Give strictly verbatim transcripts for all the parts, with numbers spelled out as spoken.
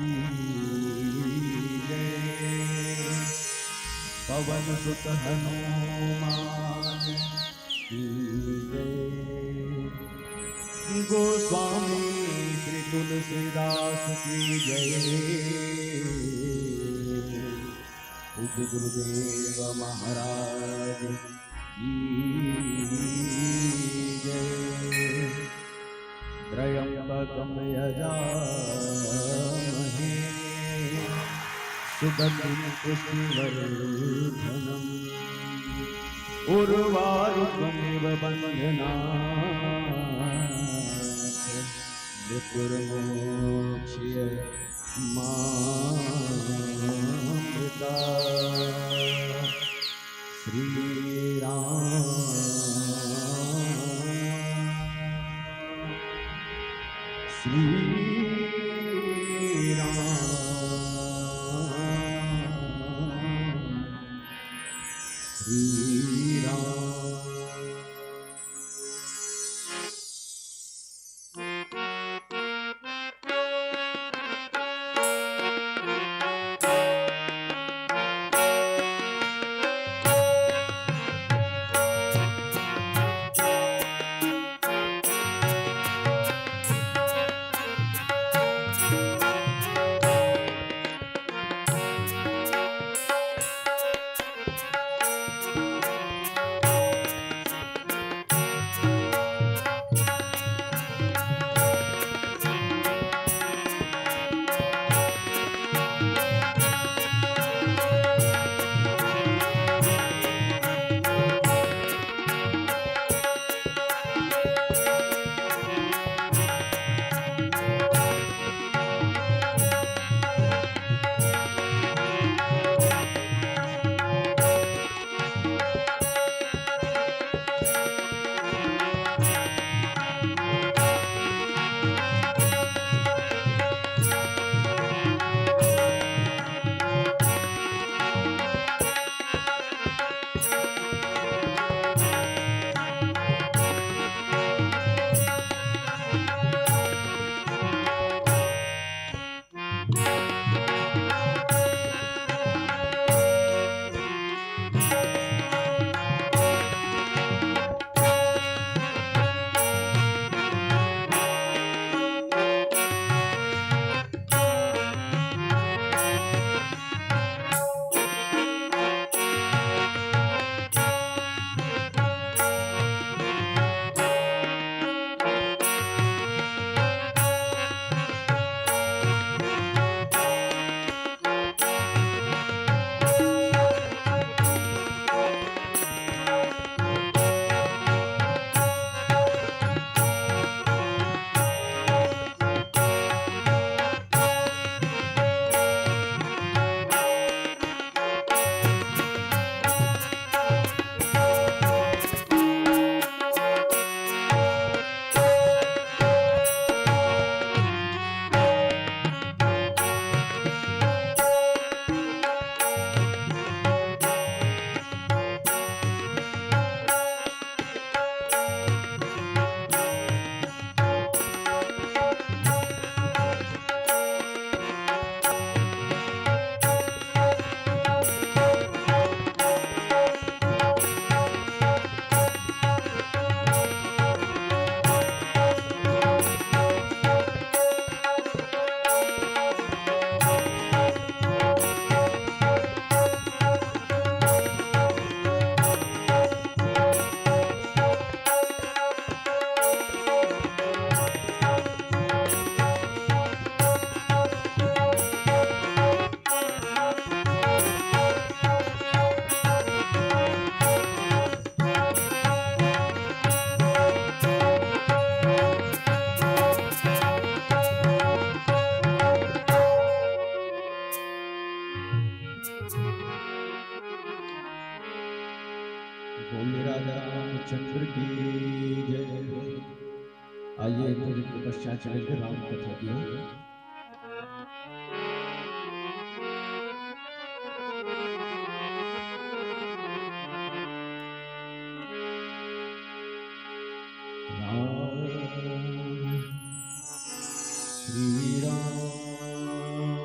की जय। पवन सुत हनुमान की जय। गोस्वामी श्री तुलसीदास की जय। पूज्य गुरुदेव महाराज की जय। त्र्यंबकं यजामहे सुगंधिं पुष्टिवर्धनम्। उर्वारुकमिव बंधनान् मृत्युर्मोक्ष्य मामृता। श्री राम, श्री राम, श्री राम। बोले राजा रामचंद्र की जय। आइए, थोड़ी तपस्या चलेंगे राम कथा की ओर। राम, श्री राम।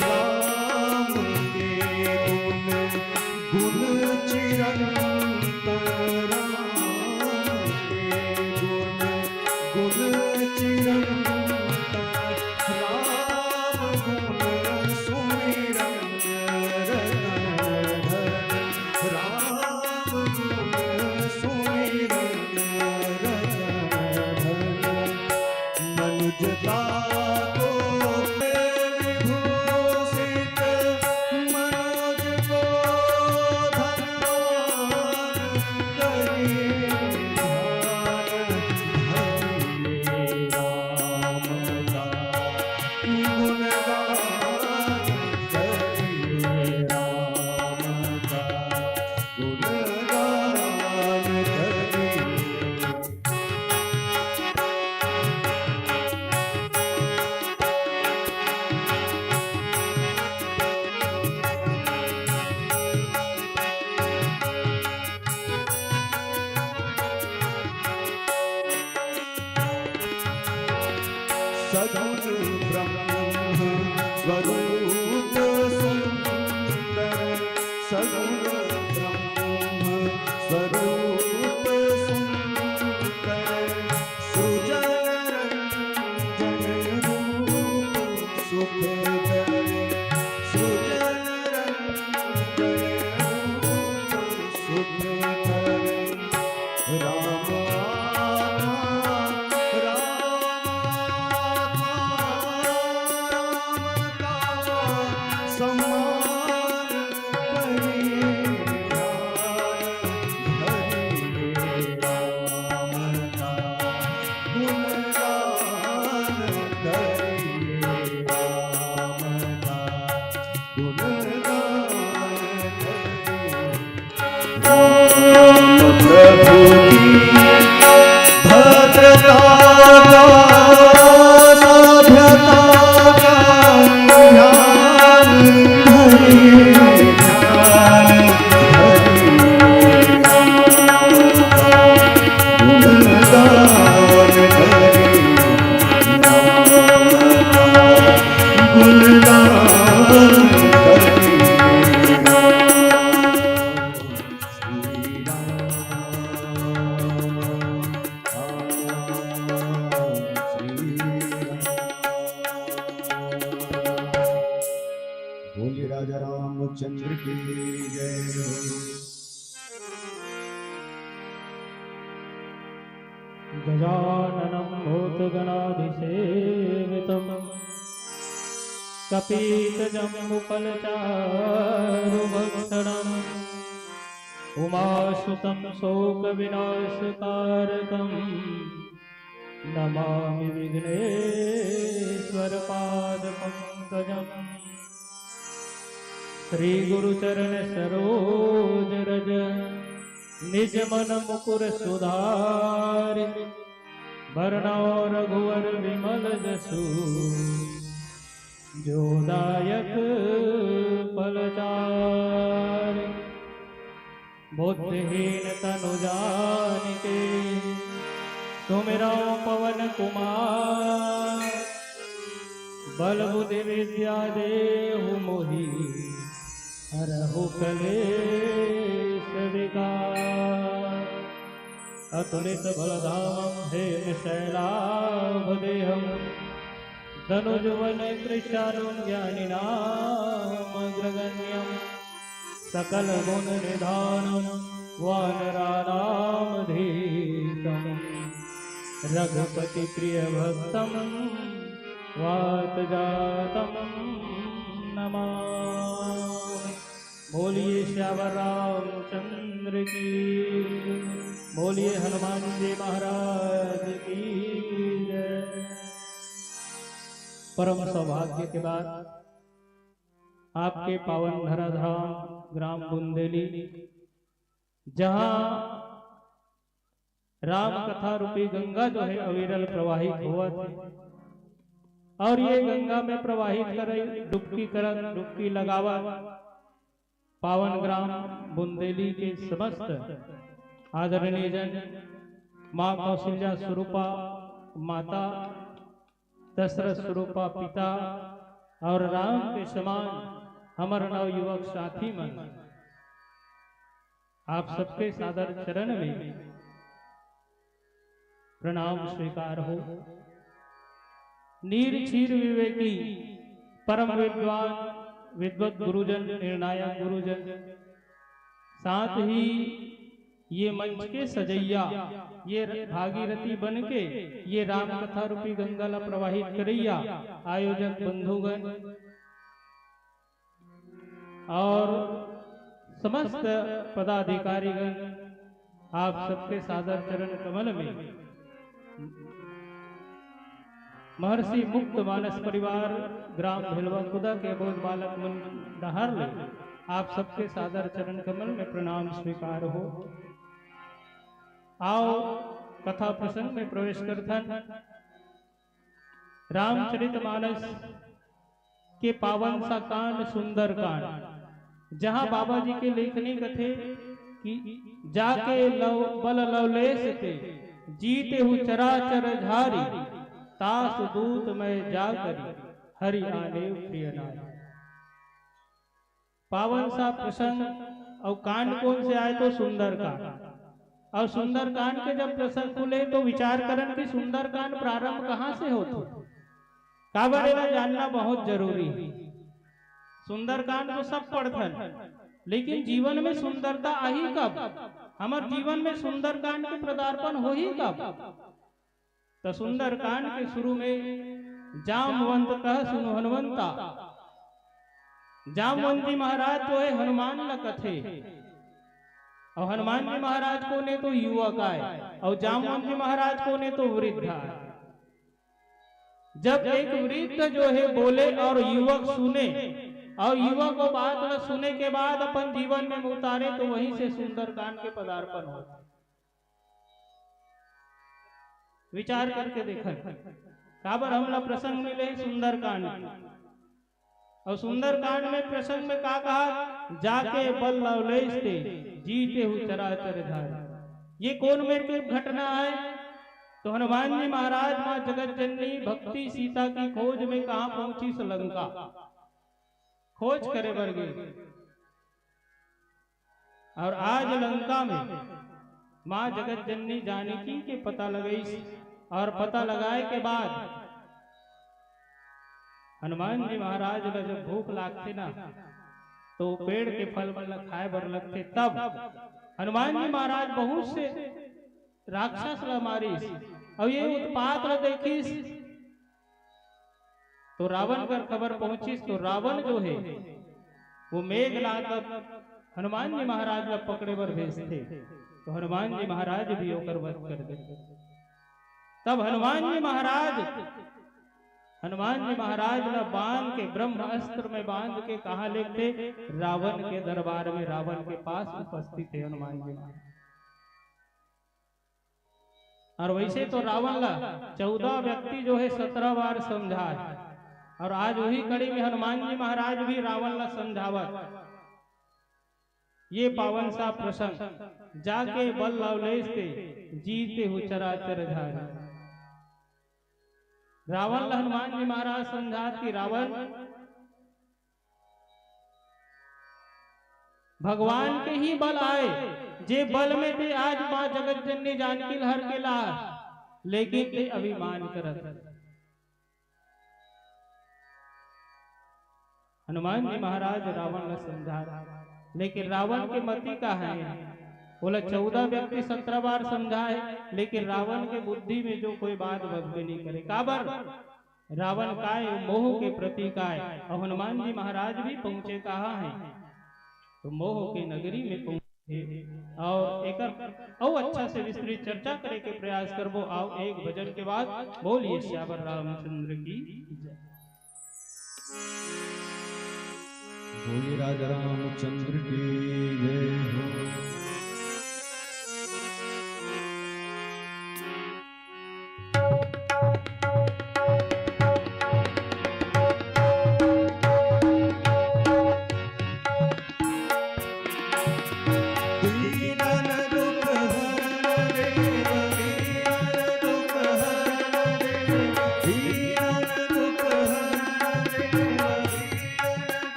राम के गुण, गुण चिरंतन, राम के गुण, गुण चिरंतन, राम गुण सुमिरन रतन धन, राम गुण सुमिरन रतन धन। मनुजता को विभूषित, मनुज को धनवान करी ध्यान, धन राम का गुणगान करी राम का गुणगान करी। सगुण ब्रह्म स्वरूप सुंदर, सगुण ब्रह्म स्वरूप सुंदर, सृजन रंजन रूप सुखकर, सृजन रंजन रूप सुखकर। राम आत्मा, राम आत्मा, राम का सम्मान करी ध्यान, धरी राम का गुणगान करी राम का गुणगान करी। राम प्रभु की भद्रता का, सभ्यता का ध्यान धरी, ध्यान धरी। गुणगान करी, गुणगान करी। बोलिए राजा रामचंद्र की जय हो। गजाननं भूतगणादिसेवितं कपीतजम्बूफलचारुभक्षणम् उमासुतं शोकविनाशकारकं नमामि विघ्नेश्वरपादपङ्कजम्। श्री गुरु चरण सरोज रज निज मन मुकुर सुधारि। बरनउँ रघुवर विमल जसु जो दायक फल चारि। बुद्धिहीन तनु जानिके सुमिरउँ पवन कुमार। बल बुद्धि विद्या देहु मोहि हरहु कलेश विकार। अतुलित बल धामं हेम शैलाभ देहं दनुजवनकृशानुं ज्ञानिनामग्रगण्यम्। सकल गुण निधानं वानराणामधीशं रघुपति प्रिय भक्तं वात जातं नमामि। बोलिए सियावर रामचंद्र की। बोलिए हनुमान जी महाराज की जय। परम सौभाग्य के बाद आपके पावन धराधाम ग्राम बुंदेली, जहाँ राम कथा रूपी गंगा जो है अविरल प्रवाहित होवत है, और ये गंगा में प्रवाहित करे डुबकी करत, डुबकी लगावत पावन ग्राम बुंदेली के समस्त आदरणीय जन, माँ कौशल्या स्वरूपा माता, दशरथ स्वरूपा पिता और राम के समान हमर नवयुवक साथी मन, आप सबके सादर चरण में प्रणाम स्वीकार हो। नीर क्षीर विवेकी परम विद्वान विद्वत गुरुजन, निर्णायक गुरुजन, साथ ही ये मंच के सजैया, ये भागीरथी बन के ये राम कथा रूपी गंगा ला प्रवाहित करैया आयोजक बंधुगण और समस्त पदाधिकारीगण, आप सबके सादर चरण कमल में महर्षि मुक्त मानस परिवार ग्राम भेलवा कुदा के अबोध बालक मन डहार ले आप सबके सादर चरण कमल में प्रणाम स्वीकार हो। आओ कथा प्रसंग में प्रवेश करथन। रामचरित मानस के पावन सा कांड सुंदर कांड, जहां बाबा जी के लेखनी कथे कि जाके लव-, बल लवलेश ते, जीते हु चराचर झारी, तासु दूत मैं जा करी, हरि आने प्रिय नारी। पावन सा प्रसंग। और कांड कौन से आए? तो सुंदर कांड। और सुंदर कांड के जब प्रसंग खुले तो विचार करन कि सुंदर कांड प्रारंभ कहाँ से होथे, काबर एला जानना बहुत जरूरी है। सुंदर कांड तो सब पढ़थन, लेकिन जीवन में सुंदरता आही कब? हमर जीवन में सुंदर कांड के पदार्पण होही कब? त सुंदरकांड के शुरू में जामवंत कह सुनो हनुमंता। जामवंत जी महाराज जो है हनुमान ला कथे, और हनुमान जी महाराज कोन ए तो युवक आय, और जामवंत जी महाराज कोन ए तो वृद्ध आय। जब एक वृद्ध जो है बोले और युवक सुने, और युवक वो बात ला सुने के बाद अपन जीवन में उतारे, तो वहीं से सुंदरकांड के पदार्पण होता। विचार करके देखन, काबर हमला प्रसंग मिले सुंदरकांड। और सुंदरकांड में प्रसंग में का कहा, जाके बल लवलेश ते, जीते हु चराचर धारी। ये कौन मेर के घटना है? तो हनुमान जी महाराज माँ जगत जननी भक्ति सीता की खोज में कहाँ पहुंचिस? लंका खोज करे बर गे। और आज लंका में माँ जगत जननी जानकी के पता लगइस, और पता लगाए के बाद हनुमान जी महाराज ला जब भूख लागथे ना, तो पेड़ के फल मन ला खाए बर लगथे। तब हनुमान जी महाराज बहुत से राक्षस ला मारिस, और ये उत्पात ला देखिस, तो रावण कर खबर पहुंचिस, तो रावण जो है वो मेघनाद ला हनुमान जी महाराज ला पकड़े बर भेजथे, तो हनुमान जी महाराज भी ओकर वध कर देथे। तब हनुमान जी महाराज, हनुमान जी महाराज ला बांध के, ब्रह्म अस्त्र में बांध के कहाँ लेगथे? रावण के दरबार में, रावण के पास उपस्थित है हनुमान जी महाराज। और वैसे तो रावण ला चौदह व्यक्ति जो है सत्रह बार समझाए, और आज वही कड़ी में हनुमान जी महाराज भी रावण ला समझावत, ये पावन सा प्रसंग, जाके बल लवलेश ते, जीते हु चराचर धारी। रावण ला हनुमान जी महाराज समझात कि रावण, भगवान के ही बल आय, जे बल में ते आज माँ जगत जननी जानकी ल हर के ला, लेकिन ते अभिमान करत। हनुमान जी महाराज रावण ला समझा, लेकिन रावण के मति का है, ओला चौदह व्यक्ति सत्रह बार समझाए, लेकिन रावण के बुद्धि में जो कोई बात बसबे नहीं करे। काबर? रावण काय, मोह के प्रतीक आय, और हनुमान जी महाराज भी पहुंचे कहाँ है, तो मोह के नगरी में पहुंचे। हे, और एकर अउ अच्छा से विस्तृत चर्चा करे के प्रयास करबो। आओ, एक भजन के बाद बोलिए सियावर रामचंद्र की जय। बोलिए राजा रामचंद्र की जय हो।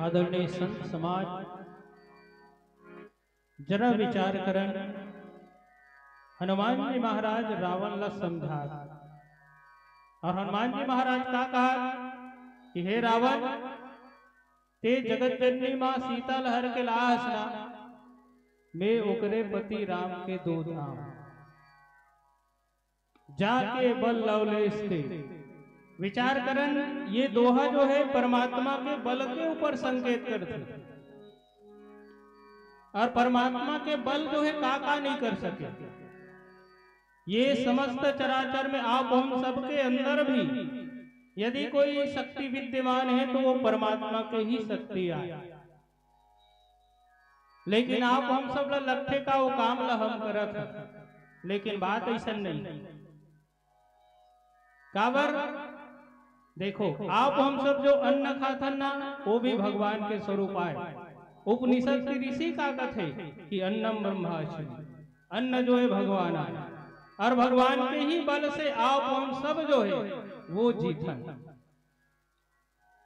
आदरणीय संत समाज, जरा विचार करन, हनुमान जी महाराज रावण ला समझात, और हनुमान जी महाराज का कहा कि हे रावण, ते जगत जननी माँ सीता लहर के लास ना, मैं ओकरे पति राम के दो धाम। जाके बल लवलेस ते। विचार करन, ये दोहा जो है परमात्मा के बल के ऊपर संकेत करथे। और परमात्मा के बल जो है का का नहीं कर सके। ये समस्त चराचर में आप हम सबके अंदर भी यदि कोई शक्ति विद्यमान है तो वो परमात्मा के ही शक्ति आय। लेकिन आप हम सब ला लगथे का वो काम ला हम करत हन, लेकिन बात अइसन नहीं। काबर? देखो, आप हम सब जो अन्न खाथन ना, वो भी भगवान के स्वरूप आय। उपनिषद के ऋषि का कथे कि अन्नम ब्रह्मास्मि, अन्न जो है भगवान आय। और भगवान के ही बल से आप हम सब जो है वो जीतन।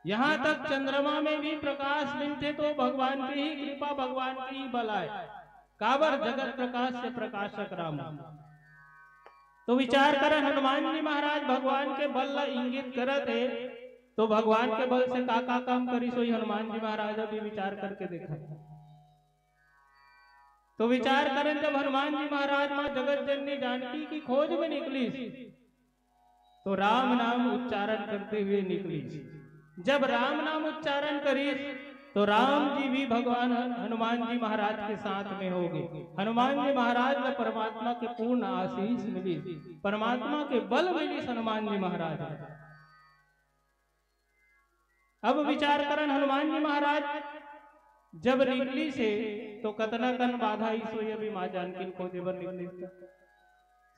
यहाँ तक चंद्रमा में भी प्रकाश मिलथे तो भगवान के ही कृपा, भगवान के ही बल आय। काबर? जगत प्रकाश से प्रकाशक राम। तो विचार करन, हनुमान जी महाराज भगवान के बल ला इंगित करत हे, तो भगवान के बल से का का काम करिस होही हनुमान जी महाराज, अभी विचार करके देखा। तो विचार करन, जब हनुमान जी महाराज माँ जगत जननी जानकी की खोज में निकलिस, तो राम नाम उच्चारण करते हुए निकलिस। जब राम नाम उच्चारण करिस, तो राम जी भी भगवान हनुमान जी महाराज के साथ में हो गए। हनुमान जी महाराज ला परमात्मा के पूर्ण आशीष मिलिस, परमात्मा के बल मिलिस हनुमान जी महाराज। अब विचार करन, हनुमान जी महाराज जब निकलिस हे, तो कतना कन बाधा आइस होही, अभी माँ जानकी खोजे बर निकलिस त।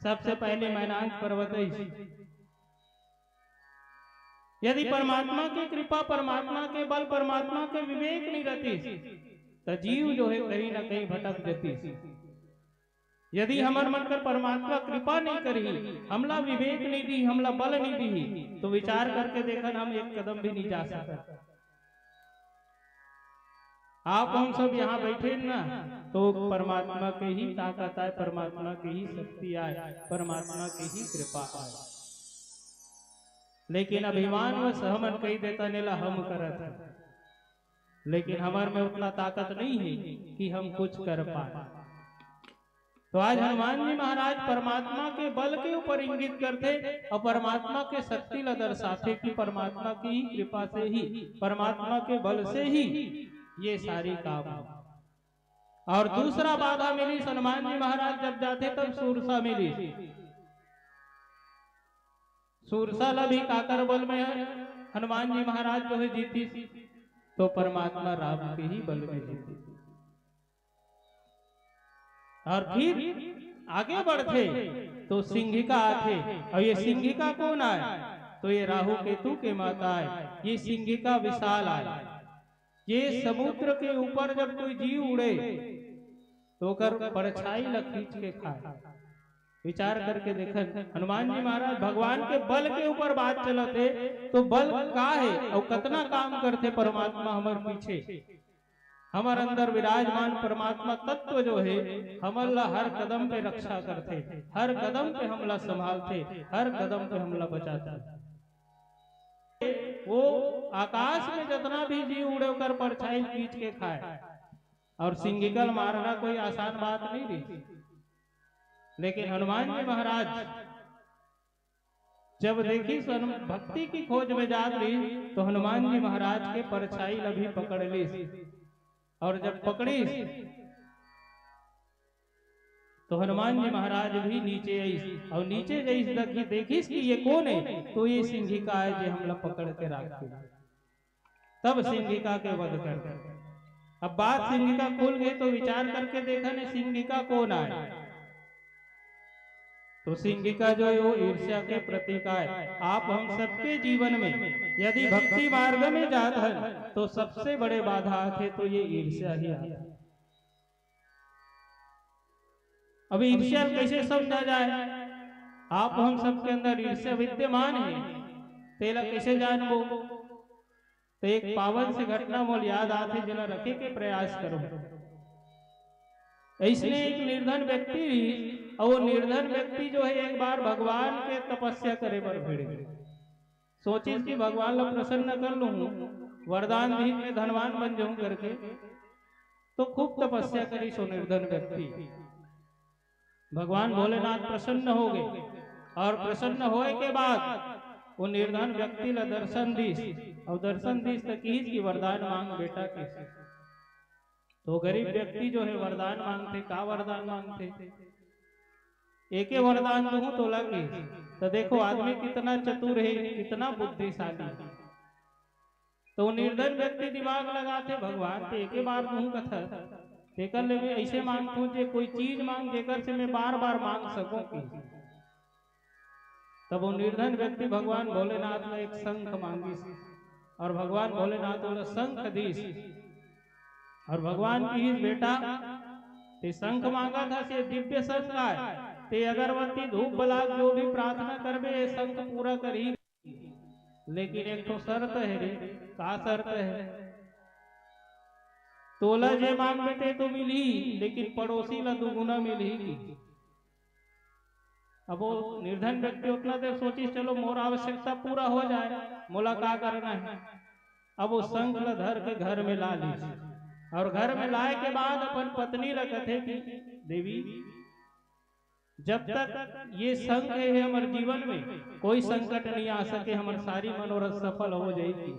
सबसे पहले मैनाक पर्वत आइस। यदि परमात्मा के कृपा, परमात्मा के बल, परमात्मा के विवेक नहीं रहतिस, त जीव जो है कहीं ना कहीं भटक जतिस। यदि हमर मन कर परमात्मा कृपा नहीं करही, हमला विवेक नहीं दी, हमला बल नहीं दी, तो विचार करके देखन, हम एक कदम भी नहीं जा सकत। आप हम सब यहाँ बैठे ना, तो परमात्मा के ही ताकत आय, परमात्मा के ही शक्ति आय, परमात्मा के ही कृपा आय। लेकिन अभिमान वश हमन कही देथन, एला हम करत हन, लेकिन हमर में उतना ताकत नहीं है कि हम कुछ कर पाए। तो आज हनुमान जी महाराज परमात्मा के बल के ऊपर इंगित करथे और परमात्मा के शक्ति ला दर्शाथे कि परमात्मा की कृपा से ही, परमात्मा के बल से ही ये सारी काम हो। और दूसरा बाधा मिलिस, हनुमान जी महाराज जब जाथे तब सुरसा मिलिस। सुरसा ला भी काकर बल में हनुमान जी महाराज जो है जीतिस, तो परमात्मा राम के ही बल में जीतिस। और फिर आगे बढ़थे तो सिंहिका आथे, और ये सिंहिका कौन आय? तो ये राहु केतु के माता आय। ये सिंहिका विशाल आय। ये समुद्र के ऊपर जब कोई जीव उड़े तो ओकर परछाई ला खींच के खाए। विचार करके देखन, हनुमान जी महाराज भगवान के बल के ऊपर बात चलत हे, तो बल का हे और कतना काम करथे परमात्मा हमर पीछे। हमर अंदर विराजमान परमात्मा तत्व जो हे, हमन ला हर कदम पे रक्षा करथे, हर कदम पे हमला संभालथे, हर कदम पे हमला बचाथे। वो आकाश में जितना भी जीव उड़े, ओकर परछाई खींच के खाए। और सिंहिका ल मारना कोई आसान बात नहीं रही, लेकिन हनुमान जी महाराज जब देखिस, भक्ति की खोज में जात रहिस, तो हनुमान जी महाराज के परछाई ला भी पकड़ लिस। और जब पकड़िस, तो हनुमान जी महाराज भी नीचे आइस, और नीचे जइस देखिस कि ये कौन है, तो ये सिंहिका है, जे हमला पकड़ के राखथे। तब सिंहिका के वध कर दे। अब बात सिंहिका खुल गई, तो विचार करके देखन, सिंहिका कौन आय? तो सिंहिका जो है, वो ईर्ष्या के प्रतीक आय। आप हम सबके जीवन में यदि भक्ति मार्ग में जात हन, तो सबसे बड़े बाधा आथे, तो ये ईर्ष्या ही आथे। अब ईर्ष्या कैसे समझा जाए? आप हम सबके अंदर ईर्ष्या विद्यमान है, तेला कैसे जानबो? तो एक पावन से घटना मोल याद आथे, जेला रखे के प्रयास करो। ऐसने एक निर्धन व्यक्ति रहिस, और वो निर्धन व्यक्ति जो है, एक बार भगवान के तपस्या करे बर भिड़े। सोचिस कि भगवान ला प्रसन्न कर लूं, वरदान दीन में धनवान बन जाऊं करके। तो खूब तपस्या करिस वो निर्धन व्यक्ति। भगवान भोलेनाथ प्रसन्न हो गए, और प्रसन्न होए के बाद वो निर्धन व्यक्ति ला दर्शन दीस, और दर्शन दीस त किहिस कि वरदान मांग बेटा के। तो गरीब व्यक्ति जो है वरदान मांगथे, का वरदान मांगथे? एके वरदान दूं तोला किहिस। तो देखो आदमी कितना चतुर है, कितना बुद्धिशाली। तो निर्धन व्यक्ति दिमाग लगाथे, भगवान तो एके बार दूं कथा, तेकर ले मैं ऐसे मांगथूं जे कोई चीज मांग, जेकर से मैं बार बार मांग सकूं कि। तब वो निर्धन व्यक्ति भगवान भोलेनाथ ला एक शंख मांगिस, और भगवान भोलेनाथ ओला शंख दीस। और भगवान किहिस, बेटा, ते शंख मांगत हस, ये दिव्य शंख आय, ते अगरबत्ती, धूप, बलाक जो भी प्रार्थना करबे, ये संग पूरा करही। लेकिन एक ठो शर्त हे रे। का शर्त हे? तोला जे मांगबे ते तो मिलही, लेकिन पड़ोसी ला दुगुना मिलही। अब वो निर्धन व्यक्ति उतना देर सोचिस, "चलो, मोर आवश्यकता पूरा हो जाए, मोला का करना हे?" अब वो शंख ला धर के घर में ला लीस, और घर में लाए के बाद अपन पत्नी ला कथे कि, "देवी, जब तक ये शंख हे हमर जीवन में, कोई संकट नहीं आ सके, हमर सारी मनोरथ सफल हो जाएगी।"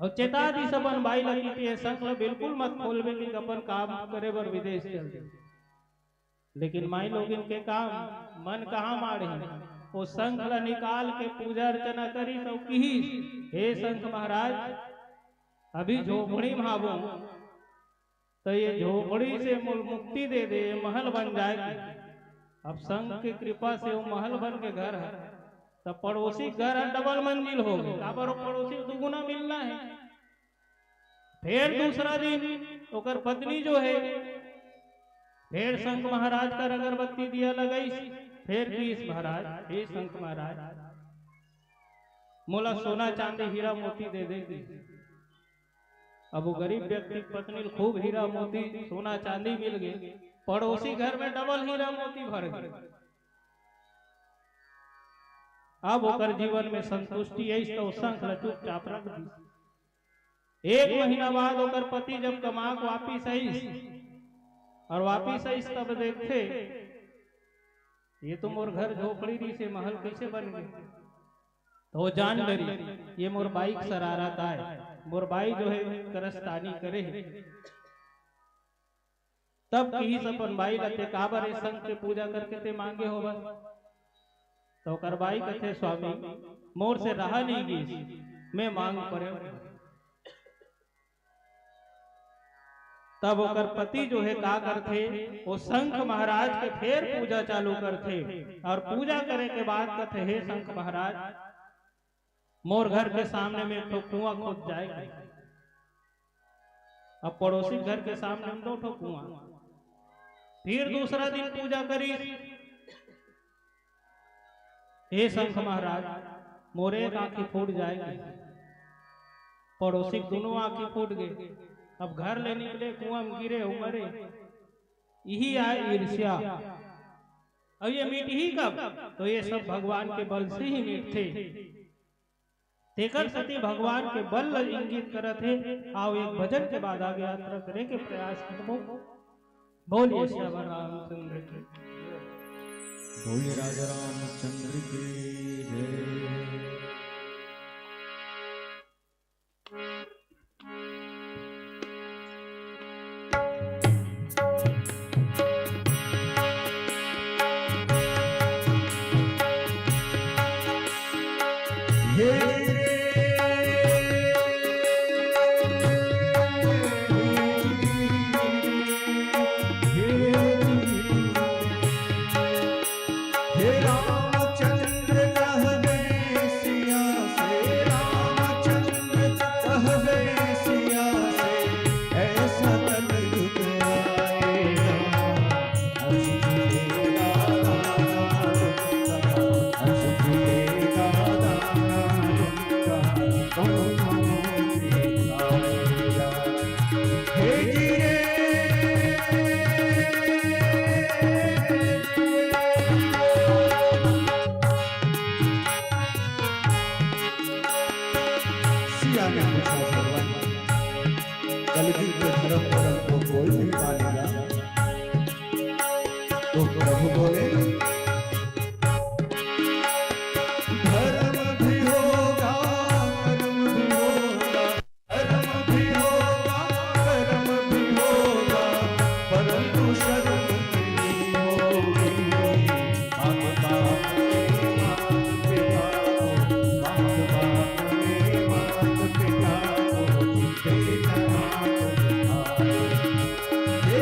और चेता दीस अपन बाई ला कि ये शंख ला बिल्कुल मत खोलबे, कि अपन काम करे बर विदेश चल दे। लेकिन माई लोगिन के काम मन कहाँ माड़ही, वो शंख ला निकाल के पूजा अर्चना करिस, तो किहिस, "हे शंख महाराज, अभी झोपड़ी में हावों, तो ये झोपड़ी से मोला मुक्ति दे दे, ये महल बन जाए।" अब शंख के कृपा से वो महल बन के घर हे, तब पड़ोसी घर हे डबल मंजिल हो गे, काबर वो पड़ोसी दुगुना मिलना हे। फिर दूसरा दिन ओकर पत्नी जो हे, फिर शंख महाराज कर अगरबत्ती दिया लगाइस, फिर किहिस, "महाराज, हे शंख महाराज, मोला सोना चांदी हीरा मोती दे दे।" अब वो गरीब व्यक्ति के पत्नी ल खूब हीरा मोती, सोना चांदी मिल गे, पड़ोसी घर में डबल हीरा मोती भर गे। अब ओकर जीवन में संतुष्टि आइस, तो शंख ल चुपचाप रख दीस। एक महीना बाद ओकर पति जब कमा के वापिस आइस, और वापिस आइस, तब देखथे, "ये तो मोर घर झोपड़ी रहिसे, महल कैसे बन गे?" तो वो जान डरिस, "ये मोर बाई के शरारत आय, मोर बाई जो हे करस्तानी करे हे।" तब किहिस अपन बाई ला, "ते काबर ए शंख के पूजा करके ते मांगे होबस?" तो ओकर बाई कथे, "स्वामी, मोर से रहा नहीं गिस, मैं मांग परेंव।" तब ओकर पति जो हे का करथे, वो शंख महाराज के फेर पूजा चालू करथे, और पूजा करे के बाद कथे, "हे शंख महाराज, मोर घर के सामने में एक ठो कुआं खोद जाए।" अब पड़ोसी घर के सामने में दो ठो कुआं। फिर दूसरा दिन पूजा करिस, "हे शंख महाराज, मोर एक आंखी फूट जाए।" पड़ोसी के दोनों आंखी फूट गे। अब घर ले निकले, कुआं में गिरे, वो मरे। यही आय ईर्ष्या। अब ये मिटही कब? तो ये सब भगवान के बल से ही मिटथे। तेकर सेती भगवान के बल ल इंगित करत हे। आओ, एक भजन के बाद आगे यात्रा करे के प्रयास करबो। बोलिए श्यामा रामचंद्र की। बोलिए राजा रामचंद्र की जय। सिया ने पूछा, भगवान, कलयुग में धर्म कर्म को कोई नहीं मानेगा? तो प्रभु बोले, धर्म भी होगा, कर्म भी होगा, धर्म भी होगा, कर्म भी होगा, परंतु शर्म नहीं होगी। माँ बाप ने माँ पिता को, माँ बाप ने माँ पिता को, बेटा हाथ उठाए। हे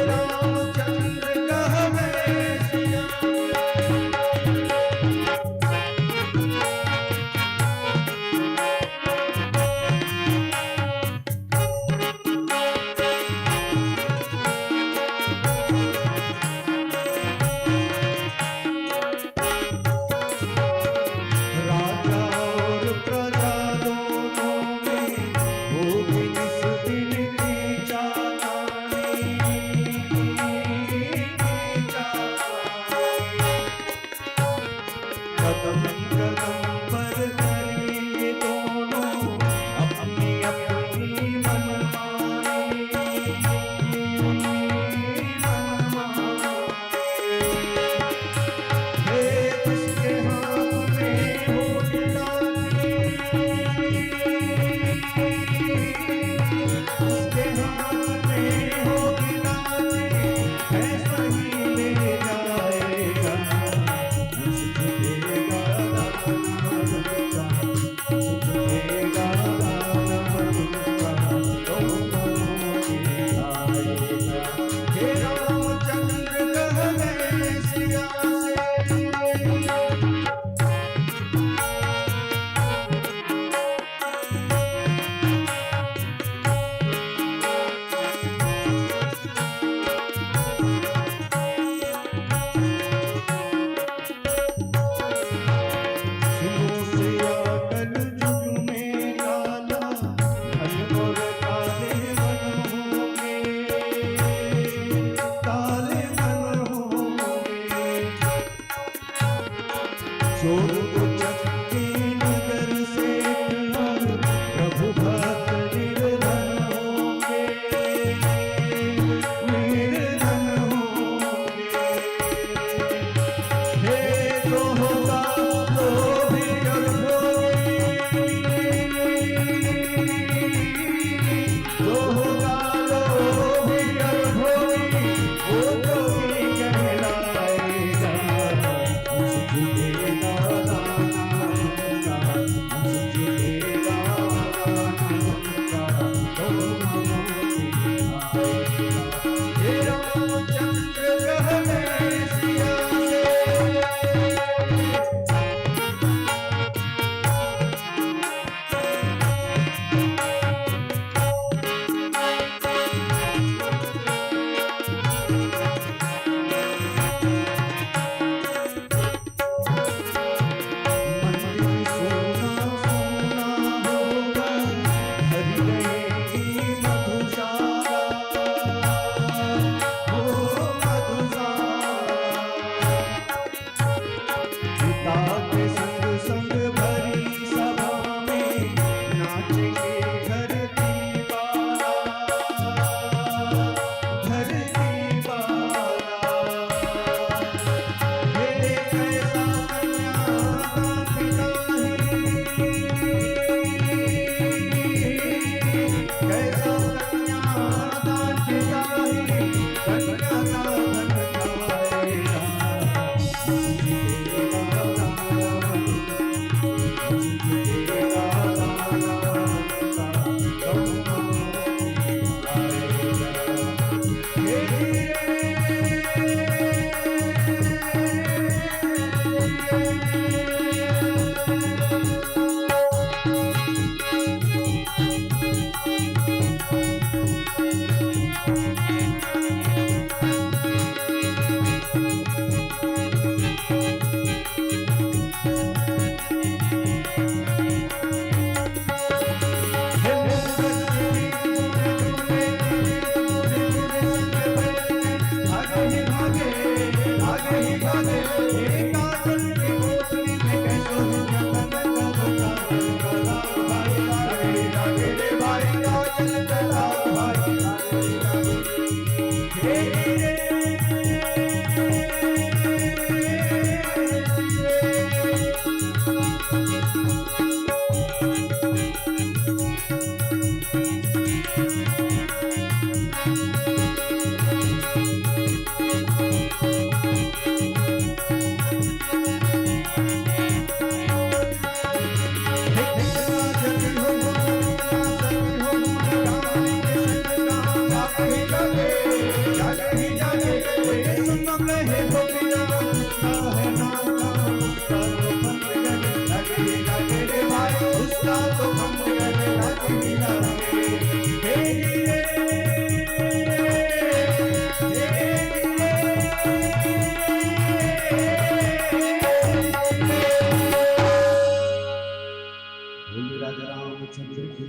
बोलिए राजा रामचंद्र की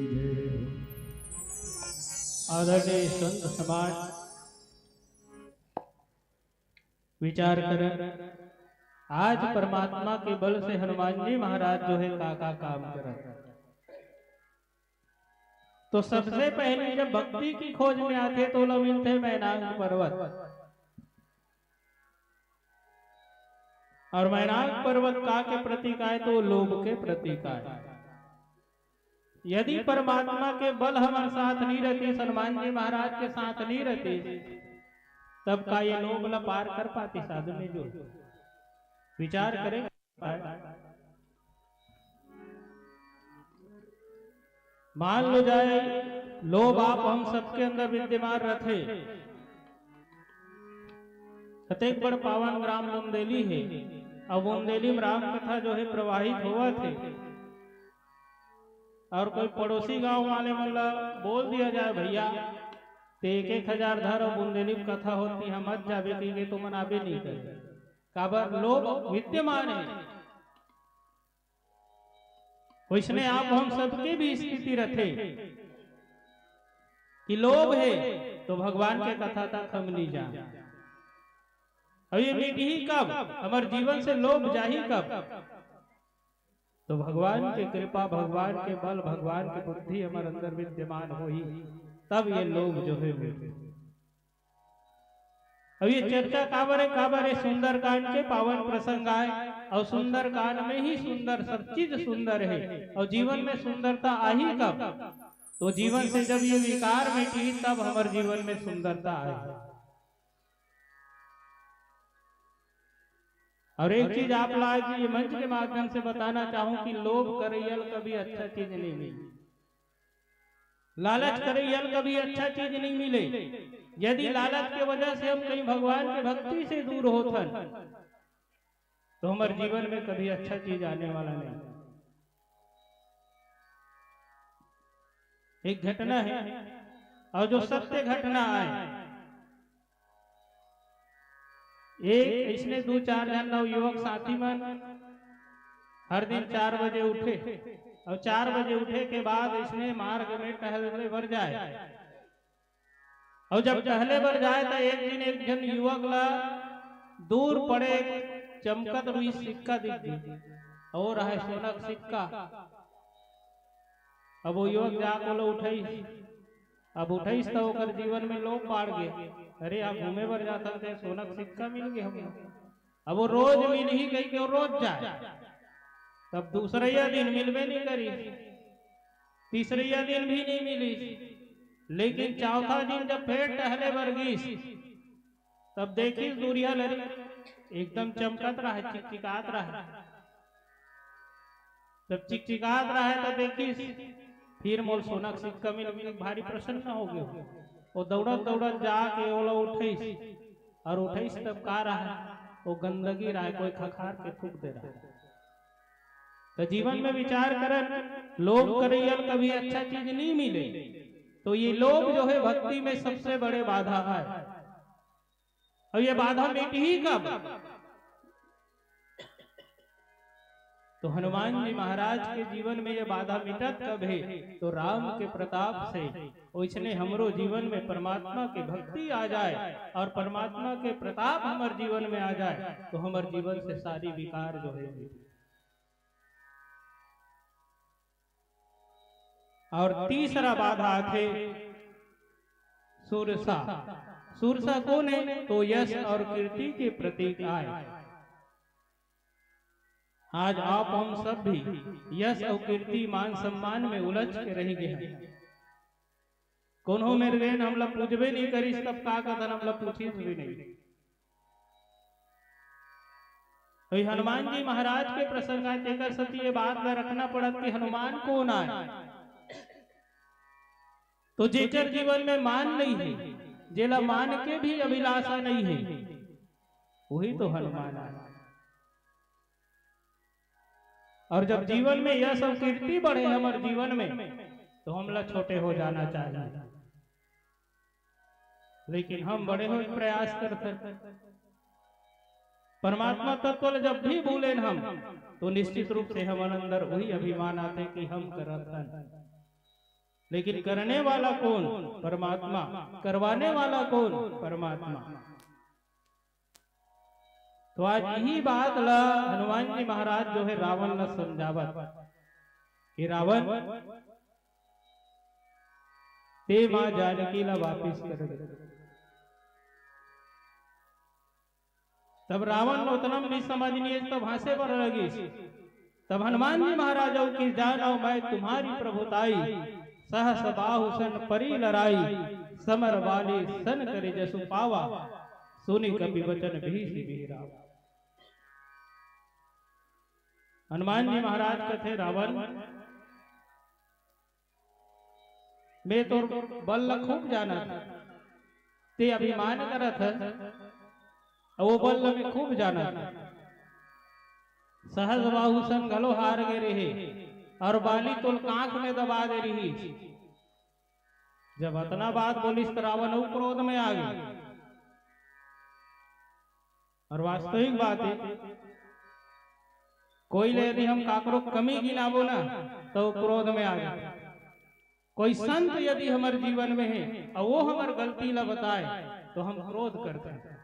जय। आदरणीय संत समाज, विचार करन, आज परमात्मा के बल से हनुमान जी महाराज जो है का का काम करत। तो सबसे पहले जब भक्ति की खोज में आथे तो ओला मिलथे मैनाक पर्वत। और मैनाक पर्वत का के प्रतीक आय तो लोभ के प्रतीक आय। यदि परमात्मा के बल हमर साथ नहीं रहतिस, हनुमान जी महाराज के साथ नहीं रहतिस, तब का ये लोभ ला पार कर पातिस आदमी? जो विचार करे, मान लो जाए, लोभ आप हम सबके अंदर विद्यमान रथे। कतेक बड़ पावन ग्राम बुंदेली हे, अउ बुंदेली में राम कथा जो है प्रवाहित होवत हे, और कोई पड़ोसी गांव वाले मन ला बोल दिया जाए, "भैया, ते एक एक हजार धर अउ बुंदेली में कथा होत हे, मत जाबे," कहिके, तो मन आबे नहीं करे। काबर? लोभ विद्यमान है। वैसने आप हम सबके भी स्थिति रथे कि लोभ है तो भगवान के कथा तक हम नहीं जान। अब ये मिटही कब? हमर जीवन से लोभ जाही कब? तो भगवान के कृपा, भगवान के बल, भगवान के बुद्धि हमर अंदर विद्यमान होही, तब ये लोभ जो है मिटही। अब ये चर्चा काबर है? काबर है? सुंदरकांड के पावन प्रसंग आय, और सुंदरकांड में ही सुंदर, सब चीज सुंदर है, और जीवन में सुंदरता आही कब? तो जीवन से जब ये विकार मिटही, तब हमर जीवन में सुंदरता आए। और एक चीज आप ला आज ये मंच के माध्यम से बताना चाहूं कि लोभ करैया ल कभी अच्छा चीज नहीं मिले, लालच करैया ल कभी अच्छा चीज नहीं मिले। यदि लालच के वजह से हम कहीं भगवान के भक्ति से दूर होथन, तो हमर जीवन में कभी अच्छा चीज आने वाला नहीं। एक घटना है, और जो सत्य घटना आय, एक इसने दू चार झन नवयुवक साथी मन हर दिन चार बजे उठे, और चार बजे उठे के बाद इसने मार्ग में टहले बर जाए, और जब टहले बर जाए, त एक दिन एक झन युवक ला दूर पड़े चमकत रुई सिक्का दिख गे, और है सोना के सिक्का। अब वो युवक जाके ओला उठाइस। अब उठाइस त ओकर जीवन में लोभ बाढ़ गे। "अरे, आप घूमे बर जाथन, ते सोना के सिक्का मिल गे हमला।" अब वो रोज मिलही कहिके वो रोज जाए। तब दूसरैया दिन मिलबे नहीं करिस, तीसरैया दिन भी नहीं मिलिस, लेकिन चौथा दिन जब फेर टहले बर गिस, तब देखिस दूरिहा लरी एकदम चमकत रहे, चिकचिकात रहे। जब चिकचिकात रहे, तब देखिस, "फिर मोल सोना के सिक्का मिल गे," भारी प्रसन्न हो गयो। वो दौड़त दौड़त जाके ओला उठाइस, और उठाइस तब का रहे, वो गंदगी रहे, कोई खखार के थूक दे रहे। तो जीवन में विचार करन, लोभ करैया ल कभी अच्छा चीज नहीं मिले, तो ये लोभ जो है भक्ति में सबसे बड़े बाधा है। और ये बाधा मिटही कब? तो हनुमान जी महाराज के जीवन में ये बाधा मिटत कब है? तो राम के प्रताप से। ओइसने हमरो जीवन में परमात्मा के भक्ति आ जाए और परमात्मा के प्रताप हमर जीवन में आ जाए, तो हमर जीवन से सारी विकार जो है मिट। और तीसरा बाधा आथे सुरसा। सुरसा कौन है? तो यश और कीर्ति के प्रतीक आय। आज आप हम सब भी यश और कीर्ति, मान सम्मान में उलझ के रह गए हैं। कोनो मेर गे हमला पूजबे नहीं करिस, तब का कथन, हमला पूछिस भी नहीं। तो ये हनुमान जी महाराज के प्रसंग आय, तेकर सेती ये बात ला रखना पड़त कि हनुमान कौन आय। तो जेकर जीवन में मान नहीं है, जेला मान के भी अभिलाषा नहीं है, वही तो हनुमान आय। और जब जीवन में यह सब कीर्ति बढ़े हमर जीवन में, तो हमला छोटे हो जाना चाहिए। लेकिन हम बड़े हो प्रयास करते। परमात्मा तत्व ल जब भी भूलेन हम, तो निश्चित रूप से हमर अंदर वही अभिमान आथे कि हम करत हन। लेकिन करने वाला कौन? परमात्मा। करवाने वाला कौन? परमात्मा। तो आज यही बात ला हनुमान जी महाराज जो है रावण ला समझावत कि रावण, ते माँ जानकी ला वापिस कर दे। तब रावण ओतना भी समझ नहीं, तब हंसे बर लगिस। तब हनुमान जी महाराज अउ कि, "जानव मैं तुम्हारी प्रभुताई, सहस बाहु सन परी लराई, समर बाली सन करि जसु पावा, सुनि कपि बचन भीषि बिहि रावा।" हनुमान जी महाराज कथे, "रावण, मैं तोर बल ल खूब जानत हंव, ते अभिमान करत हस, अउ वो बल ल मैं खूब जानत हंव। सहस बाहु सन घलो हार गे रहे, और बाली तोल कांख में दबा दे रहिस।" जब अतना बात बोलिस, त रावण अउ क्रोध में आ गे। और वास्तविक बात है, कोई ले यदि हम काकरो कमी गिनाबो ना, तो वो क्रोध में आ जाए। कोई संत यदि हमर जीवन में है और वो हमर गलती ला बताए, तो हम क्रोध करते हैं।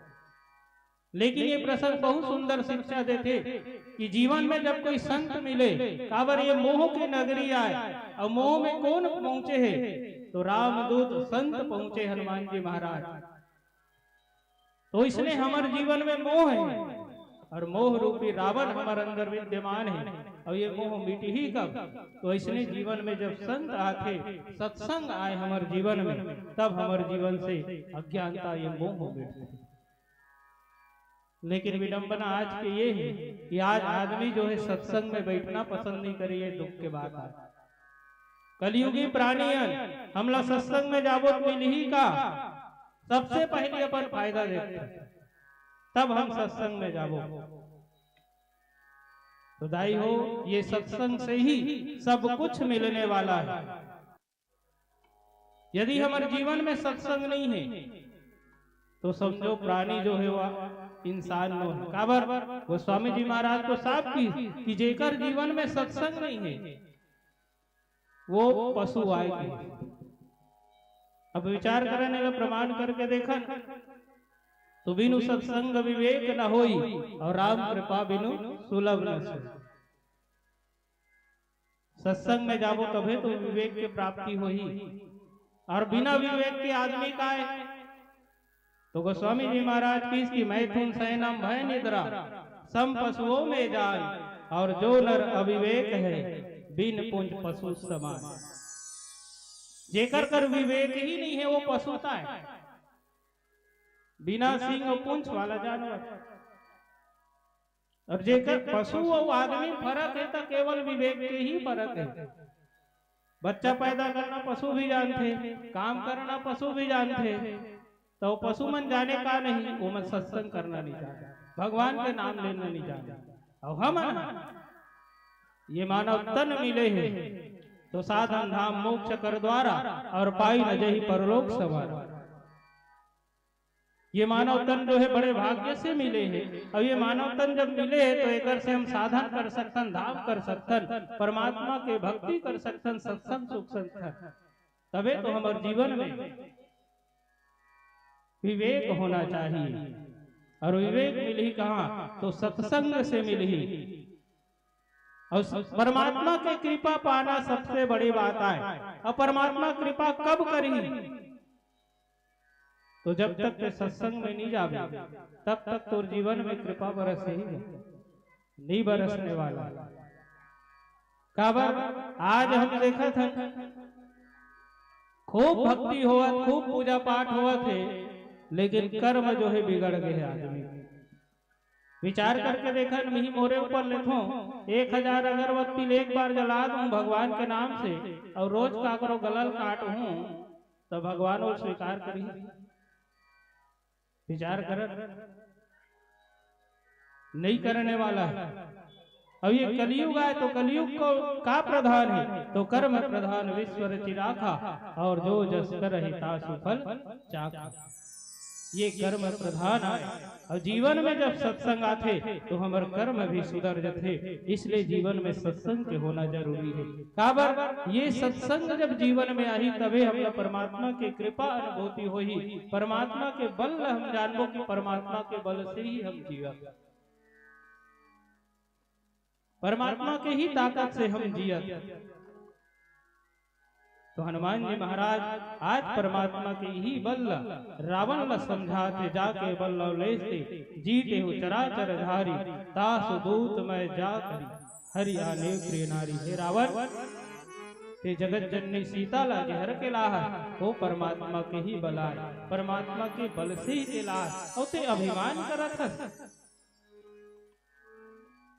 लेकिन ये प्रसंग बहुत सुंदर शिक्षा देथे कि जीवन में जब कोई संत मिले, काबर ये मोह के नगरी आए, और मोह में कौन पहुंचे है? तो रामदूत संत पहुंचे हनुमान जी महाराज। तो इसने हमर जीवन में मोह है, और मोह रूपी रावण हमर अंदर विद्यमान है, और ये मोह मिटही कब? तो इसने जीवन में जब संत आथे, सत्संग आए हमर जीवन में, तब हमर जीवन से अज्ञानता, ये मोह मिटथे। लेकिन विडंबना आज के ये है कि आज आदमी जो है सत्संग में बैठना पसंद नहीं करे, ये दुख के बात है। कलयुगी प्राणी हन, हमला सत्संग में जाबो त मिलही का? सबसे पहले अपन फायदा देखथे, तब हम सत्संग में जाबो। तो दाई हो, ये सत्संग से ही सब कुछ मिलने वाला है। यदि हमर जीवन में सत्संग नहीं है, तो समझो प्राणी जो है वह इंसान नो है। काबर? गोस्वामी जी महाराज तो साफ की कि जेकर जीवन में सत्संग नहीं है, वो पशु आय के। अब विचार करन, एला प्रमाण करके देखन, तो बिनु सत्संग विवेक न होई, और राम कृपा बिनु सुलभ न सोई। सत्संग में जाबो तभे तो विवेक के प्राप्ति होही, और बिना विवेक के आदमी काय? तो गोस्वामी जी महाराज किहिस कि मैथुन सैनम भय निद्रा, सम पशुओं में जान, और जो नर अविवेक है, बिन पूंछ पशु समान। जेकर कर विवेक ही नहीं है, वो पशु काय? बिना सींग और पूंछ वाला जानवर। और जेकर पशु अउ आदमी फरक है, तो केवल विवेक के ही फरक है। बच्चा पैदा करना पशु भी जानथे, काम करना पशु भी जानथे, तो पशु मन जाने का नहीं, वो मन सत्संग करना नहीं जानथे, भगवान के नाम लेना नहीं जानथे। और हम ये मानव तन मिले हैं, तो साधन धाम मोक्ष कर द्वारा, और पाई न जही परलोक संवारा। ये मानव तन जो है बड़े भाग्य से मिले है, और ये मानव तन जब मिले है तो एकर से हम साधन कर सकथन, धाम कर सकथन, परमात्मा के भक्ति कर सकथन, सत्संग सुख सकथन। तबे तो हमर जीवन में विवेक होना चाहिए, और विवेक मिलही कहाँ? तो सत्संग से मिलही। और परमात्मा के कृपा पाना सबसे बड़ी बात आय। और परमात्मा कृपा कब करही? तो जब तक ते सत्संग में नहीं जाबे, तब तक तोर जीवन में कृपा बरस ही नहीं, नहीं बरसने वाला। काबर आज हम देखत हन, खूब भक्ति होवत, खूब पूजा पाठ होवत है, लेकिन कर्म जो है बिगड़ गए है आदमी। विचार करके देखन, मिही मोरे ऊपर लेथों, एक हजार अगरबत्ती ले एक बार जला दूं भगवान के नाम से, और रोज काकरो गलल काटहूं, तो भगवान वो स्वीकार करी? विचार करन, नहीं करने वाला है। अब ये कलयुग आए तो कलयुग को का प्रधान है? तो कर्म प्रधान विश्व रचि राखा, और जो जस करहि तासु फल चाखा। ये कर्म प्रधान आए, और जीवन में जब सत्संग आथे तो हमर कर्म भी सुधर जथे। इसलिए जीवन में सत्संग के होना जरूरी है। काबर? ये सत्संग जब जीवन में आही, तबे हमला परमात्मा के कृपा अनुभूति होही। परमात्मा के बल ल हम जानबो कि परमात्मा के बल से ही हम जीवन, परमात्मा के ही ताकत से हम जियत। तो हनुमान जी महाराज आज परमात्मा के इही बल ल रावण ल समझाथे, जाके बल लवलेश ते, जीतेहु चराचर धारी, तासु दूत मैं जा करी, हरि आनेव प्रिय नारी। हे रावण, ते जगत जननी सीता ला जे हर के लाहस, वो परमात्मा के ही बल आय, परमात्मा के बल से ही ते लाहस, अउ ते अभिमान करत हस।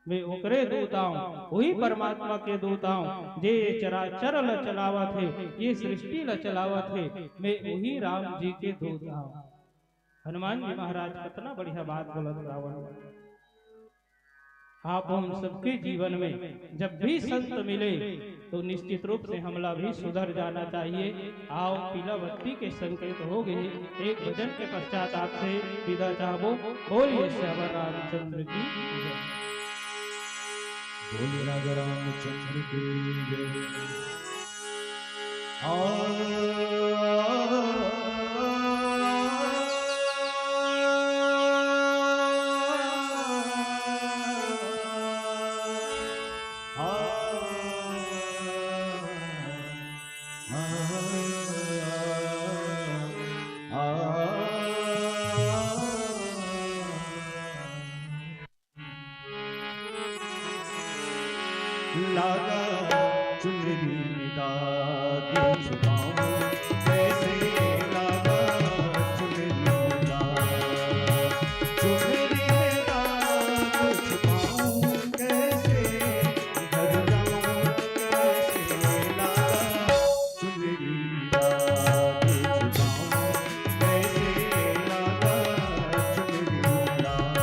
मैं ओकरे दूत आंव, वही परमात्मा के दूत आंव, जे ये चराचर ल चलावत हे, ये सृष्टि ल चलावत हे, मैं वही राम जी के दूत आंव। हनुमान जी महाराज कतना बढ़िया बात बोलत रावण। आप हम सबके जीवन में जब भी संत मिले तो निश्चित रूप से हमला भी सुधर जाना चाहिए। आओ, पीला बत्ती के संकेत हो गए। एक भजन के पश्चात आपसे विदा चाहबो। बोलिए श्यावर रामचंद्र की जय। बोलिए राजा रामचंद्र की जय। आ, आ, लागा चुनरी में दाग छुपाऊं, कैसे लागा चुनरी में दाग, चुनरी में दाग छुपाऊं, कैसे घर जाऊं, कैसे लागा चुनरी में दाग छुपाऊं, कैसे लागा चुनरी में दाग।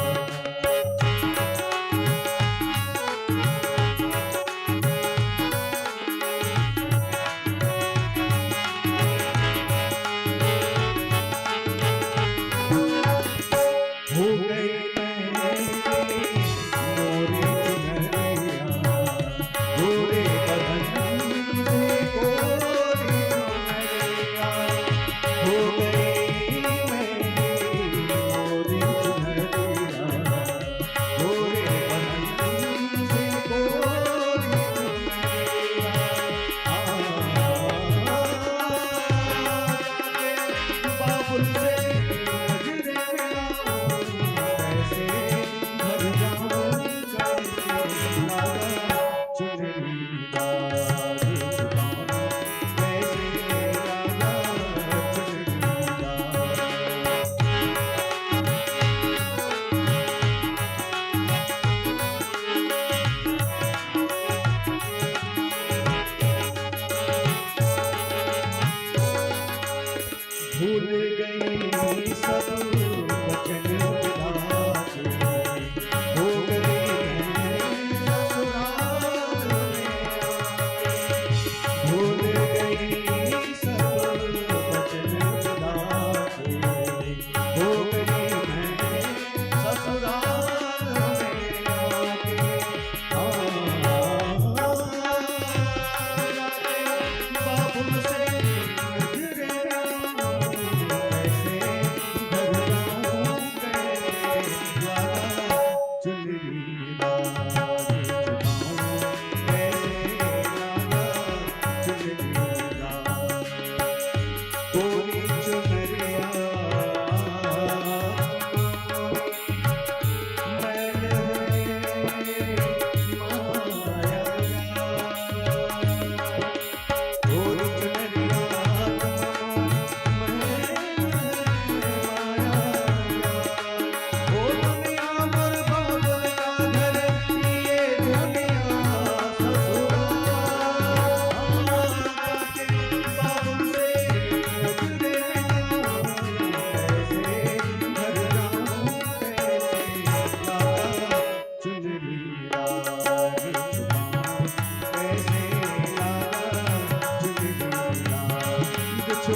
बोल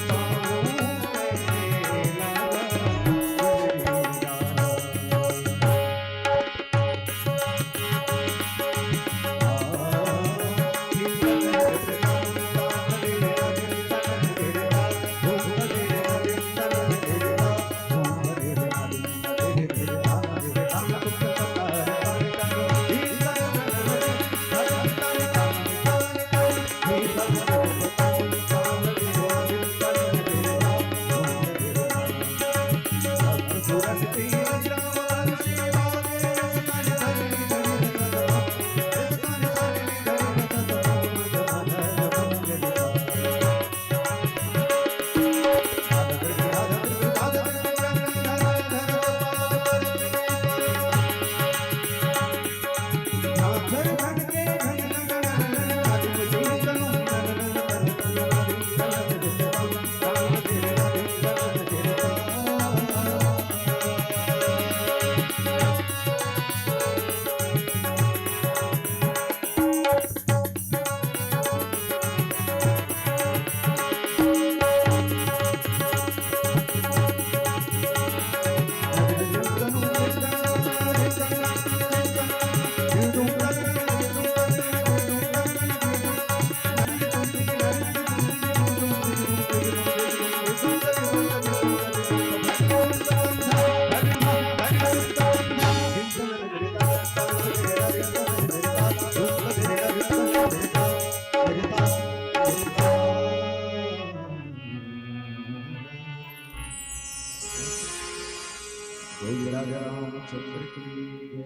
राजा रामचंद्र की जय।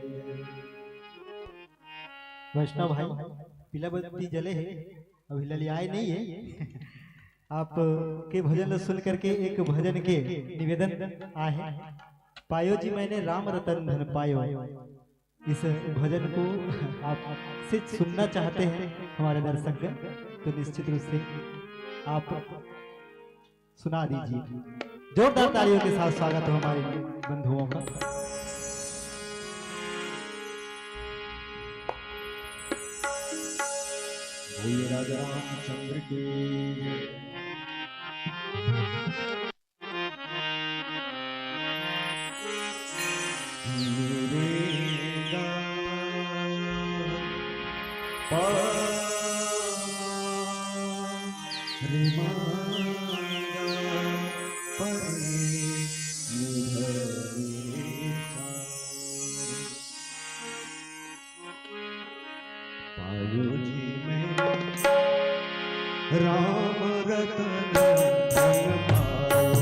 वैष्णव भाई, पीला बत्ती जले हे, अभी ललियाए नहीं है। आप के भजन ल सुन करके एक भजन के निवेदन आहे, पायो जी मैंने राम रतन धन पायो। इस भजन को आप से सुनना चाहते हैं हमारे दर्शकगण, तो निश्चित रूप से आप सुना दीजिए। जोरदार तालियों के साथ स्वागत हो हमारे बंधुओं का। बोलिए राजा रामचंद्र की जय। पायो जी मैंने राम रतन धन पायो। पायो जी मैंने राम रतन, पायो जी मैंने राम रतन धन पायो।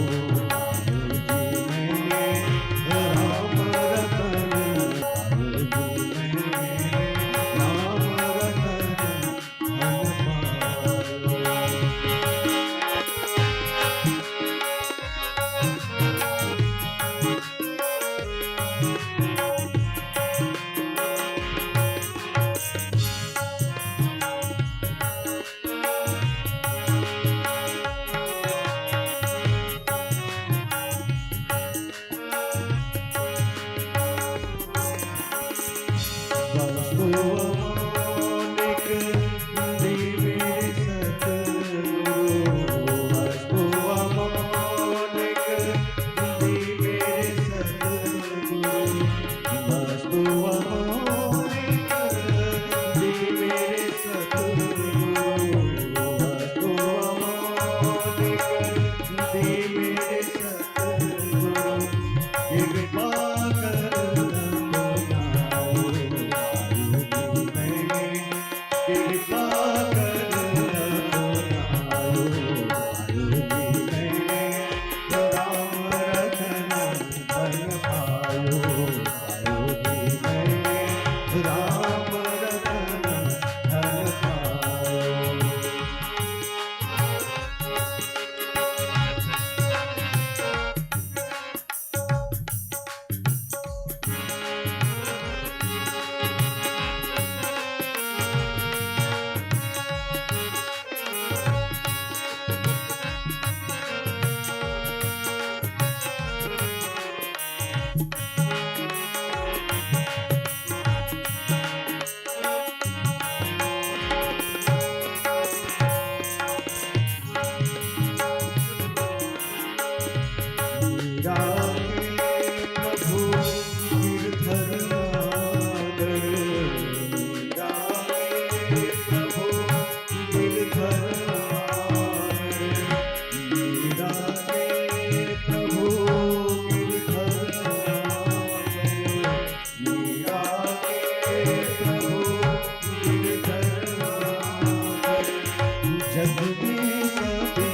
जग में सभी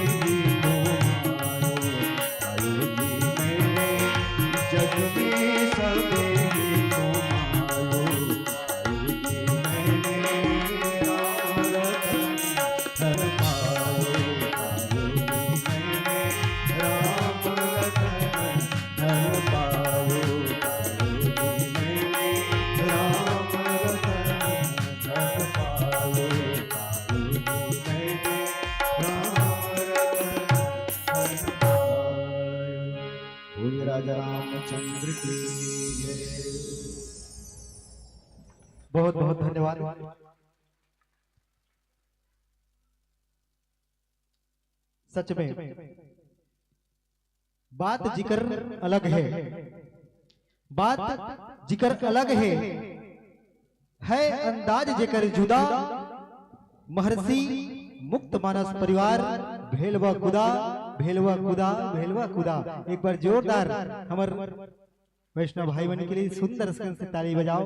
घुमायो, आयो जी मैंने। जग में सभी घुमायो, आयो जी मैंने। राम रतन धन पायो, आयो जी मैंने। राम रतन धन पायो, आयो जी मैंने। राम रतन धन पायो, आयो जी मैंने। राम रतन धन पायो। बोलिए राजा रामचंद्र की जय। बहुत बहुत धन्यवाद। सच में बात जिकर अलग है, बात जिकर अलग है, है अंदाज जेकर जुदा। महर्षि मुक्त मानस परिवार, भेलवा कुदा, भेलवा कुदा, भेलवा कुदा। एक बार जोरदार हमर वैष्णव भाई बहन के लिए सुंदर स्वर से ताली बजाओ।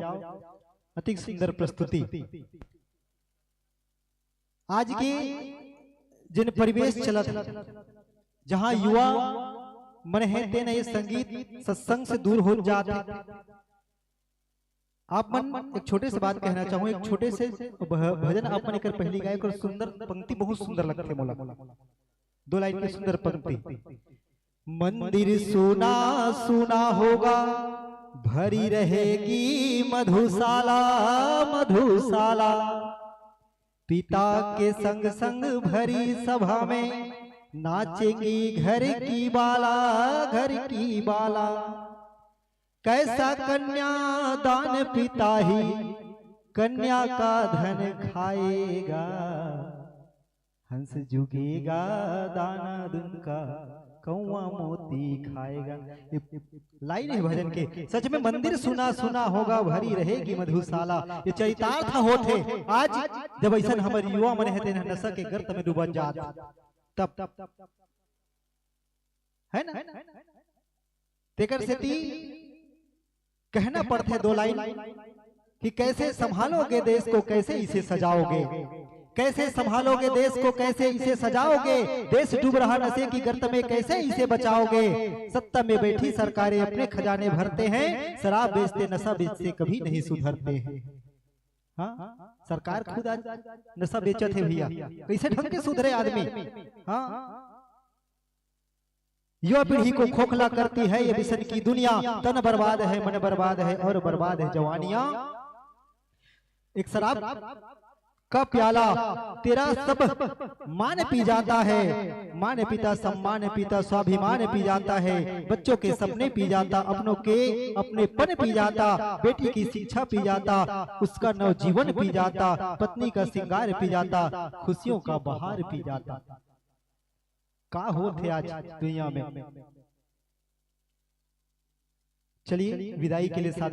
अति सुंदर प्रस्तुति। आज के जिन परिवेश चलत हे, जहाँ युवा मन हे, तेन ये संगीत सत्संग से दूर हो जात हे। आप मन एक छोटे से बात कहना चाहूँ, एक छोटे से भ-, भजन आप मन एकर पहली गाए, और सुंदर पंक्ति, बहुत सुंदर लगथे मोला। दो लाइन के सुंदर पंक्ति। मंदिर सूना सूना होगा, भरी रहेगी मधुशाला, मधुशाला। पिता के संग संग भरी सभा में नाचेंगी घर की बाला, घर की बाला। कैसा कन्यादान पिता ही कन्या का धन खाएगा। हंस जुगेगा दाना दुनका, कौआ मोती खाएगा। ये लाइन है भजन के। सच में मंदिर सुना सुना होगा, भरी रहेगी मधुशाला। ये चरितार्थ होत हे। आज जब ऐसन हमर युवा मन हे, तेन नशा के गर्त में डूबत जात, तब, है ना? तेकर सेती कहना पड़थे दो लाइन कि कैसे संभालोगे देश को, कैसे इसे सजाओगे, कैसे संभालोगे देश को, कैसे इसे सजाओगे। देश डूब रहा नशे की गर्त में, कैसे इसे बचाओगे। सत्ता में बैठी सरकारें अपने खजाने भरते हैं, शराब बेचते, नशा बेचते कभी नहीं सुधरते हैं। हाँ, सरकार खुद आज नशा बेचत हे भैया, कैसे ढंग के सुधरे आदमी। हाँ, युवा पीढ़ी को खोखला करती है ये व्यसन की दुनिया। तन बर्बाद है, मन बर्बाद है और बर्बाद है जवानियां। एक शराब का प्याला, तेरा सब मान पी जाता है, मान पीता, सम्मान पीता, स्वाभिमान पी जाता है, बच्चों के सपने पी जाता, अपनों के अपनेपन पी जाता, बेटी की शिक्षा पी जाता, उसका नवजीवन पी जाता, पत्नी का श्रृंगार पी जाता, खुशियों का बहार पी जाता। का होत हे आज दुनिया में। चलिए, विदाई के लिए साथ